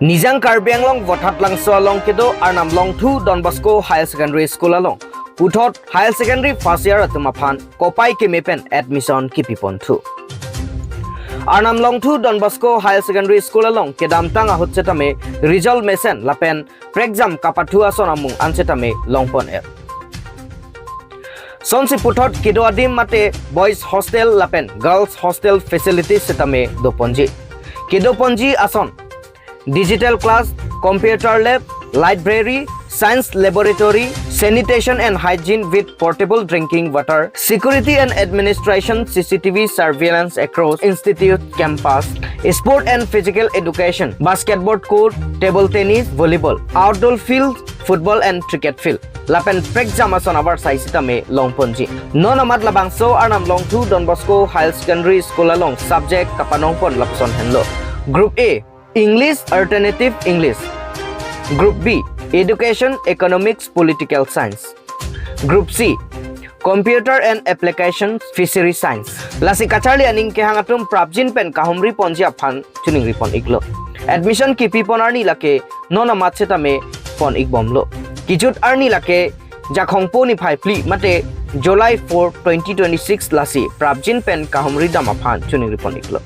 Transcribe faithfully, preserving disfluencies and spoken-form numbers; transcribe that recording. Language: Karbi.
Nijang Karbi Anglong Vothatlangso along kedo Arnam Longthu Don Bosco Higher Secondary School along puthot Higher Secondary first year atum aphan kopai keme pen admission kipi ponthu. Arnam Longthu Don Bosco Higher Secondary School along kedamtang ahut setame result mesen lapen prekjam kapathu ason amung an setame longpon-er. Sonsi puthot kedo adim mate boys hostel lapen girls hostel facilities setame doponji. Kedoponji ason digital class, computer lab, library, science laboratory, sanitation and hygiene with portable drinking water, security and administration, C C T V surveillance across institute campus, sport and physical education, basketball court, table tennis, volleyball, outdoor field, football and cricket field lapen prekjam ason avarsai setame longponji. Non amat labangso Arnam Longthu Don Bosco Higher Secondary School along subject kapanongpon lapuson henlo: Group A, English Alternative English. Group B, Education, Economics, Political Science. Group C, Computer and Application Fishery Science. Lasi kacharli aning kehang atum prapjin pen kahumri ponji aphan choningripon iklo. Admission kipi pon arni lake non amat setame pon ikbomlo. Kejut arni lake Jakhong po niphai phli mate July four, twenty twenty-six lasi prapjin pen kahumri dam aphan choningripon iklo.